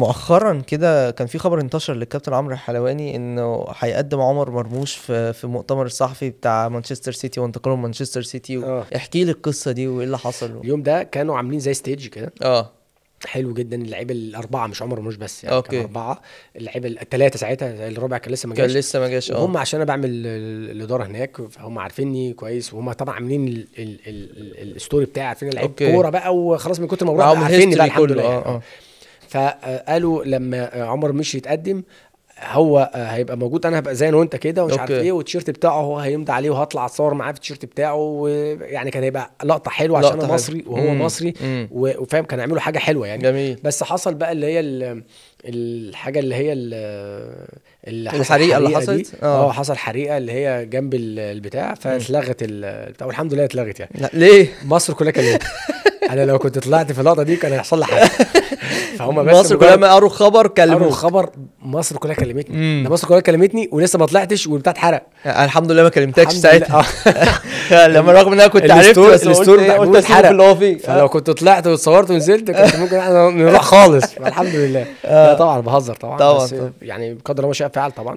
مؤخرا كده كان في خبر انتشر للكابتن عمرو الحلواني انه هيقدم عمر مرموش في مؤتمر الصحفي بتاع مانشستر سيتي وانتقاله مانشستر سيتي. احكي لي القصة دي وايه اللي حصل. اليوم ده كانوا عاملين زي stage كده حلو جدا، اللعيبة الاربعة مش عمر مرموش بس يعني. كان اربعة اللعيبة، الثلاثة ساعتها، الرابع كان لسه ما جاش. كان لسه ما جاش. وهم عشان انا بعمل الادارة هناك فهم عارفيني كويس، وهم طبعا عاملين ال story بتاعي، عارفين لعيب كورة بقى وخلاص من كتر ما بروح عارفيني بقى الحمد لله يعني. فقالوا لما عمر مش يتقدم هو هيبقى موجود، انا هبقى زي انا وانت كده ومش عارف ايه، والتيشيرت بتاعه هو هيمضي عليه وهطلع اتصور معاه في التيشيرت بتاعه، يعني كان هيبقى لقطة حلوة عشان انا مصري وهو مصري وفاهم، كان هيعملوا حاجة حلوة يعني. جميل. بس حصل بقى اللي هي الحاجة اللي هي الحريقه اللي حصلت. حصل حريقة اللي هي جنب البتاع، فاتلغت البتاع والحمد لله اتلغت يعني. لا ليه؟ مصر كلها كلمت. انا لو كنت طلعت في اللقطة دي كان هيحصل لي حاجة. فهم بس مصر كلها ما قروا خبر كلموك. قروا خبر، مصر كلها كلمتني. ده مصر كلها كلمتني ولسه ما طلعتش والبتاع اتحرق. الحمد لله ما كلمتكش ساعتها. لما رغم ان انا كنت عرفت، بس ال story قلت اتحرق اللي هو فيه. فلو كنت طلعت واتصورت ونزلت كنت ممكن نروح خالص. الحمد لله. لا طبعا بهزر طبعا، بس يعني بقدر ما شاء فعل طبعا.